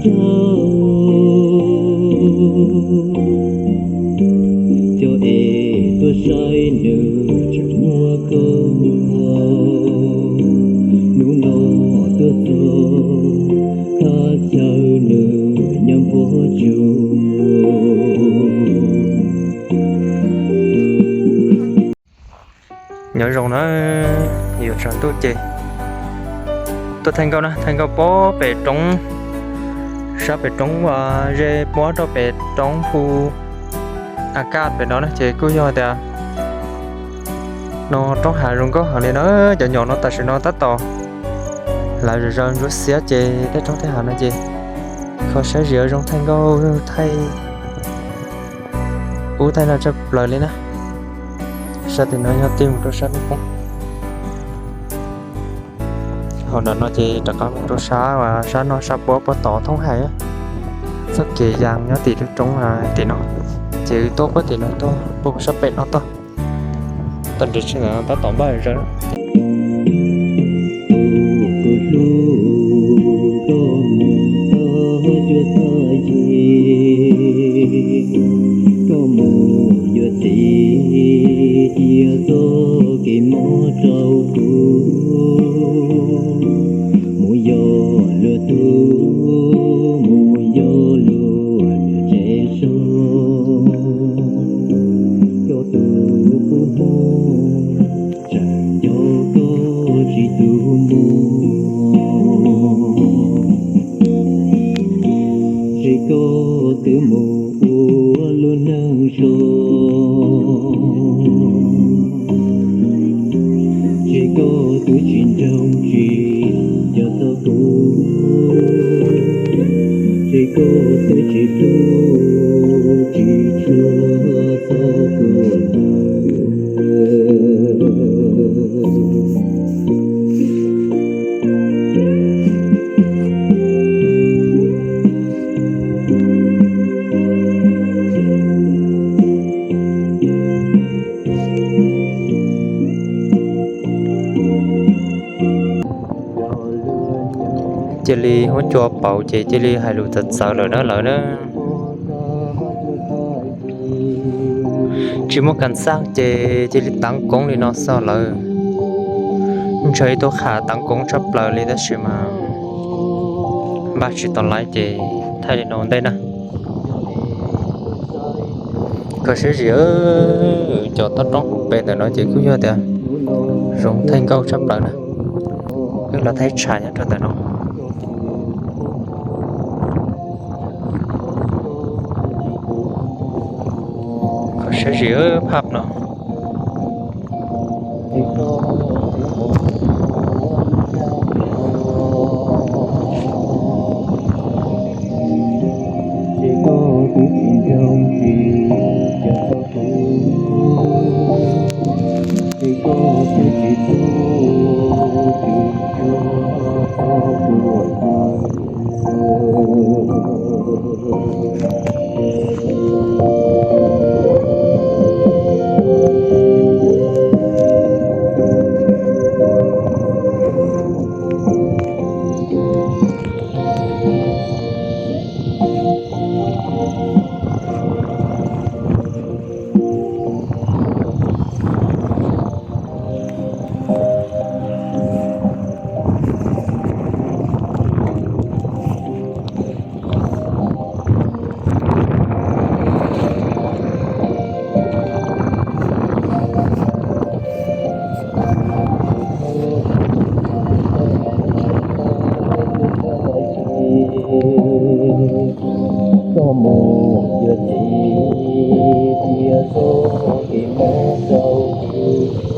Cov es tuaj saib nws tseem muaj koob, hnub no tuaj txog thaj chaw nws nyob npuab tsuj. Nyob zoo na, yuav tsaus ntuj ces tuaj thaij nkauj na, thaij nkauj puag pem roob, sab pem roob uas ze puab rau pem roob phu a kaj pem no na ces kuj yog tias no roob hav zoo nkauj heev li na. Cov nyom no tam sim no tab tom hlawv zom zaws ntsuab xiab ces tej roob tej hav no ces kho siab zim zoo thaij nkauj thaij ub thaij no tshaj plaws li na. Sab tim no yog tij mus rau sab peb poob. Hauv ntawm no ces rov qab mus rau sab, sab no sab puab puag tod thoob hais. Txoj kev yas nyob tim lub roob tim no, ces wb tuaj puag tim no tuaj puag sab pem no tuaj. Tau nrhiav tsis ntawm no tab tom npaj zom zaws. Tus kuv hlub, koj mus txog cuab txog yig, koj mus yuav txiv cia txoj kev mob rau kuv. Mus yos luag tub, mus yos luag niam tsev so, koj tus kub hnub tseem nco koj tsis tu mus. Tsis koj twb mus ua lub neej so, tsis koj twb tsis nrog tsis nco txog kuv, tsis koj twb tsis hlub tsis tshua txog kuv. Cia li huab cua pauv ces cia li hais lus txawv txawv lawm na lawv na. Tsis muaj kas xaj ces cia li teev koob li no xwb lawm. Ntshe ib tug qha teev koob tshaj plaws li tab sis mas npaj tsis tau laiv ces thaij li no ua ntej na. Kho siab zim, cov toj roob hauv pes ntawm no ces kuj yog tias zoo thaij nkauj tshaj plaws na. Wb los thaij tshav nyob rau ntawm no. Kho siab zim phaj no. Koj mus yuav txiv cia txoj kev mob rau kuv.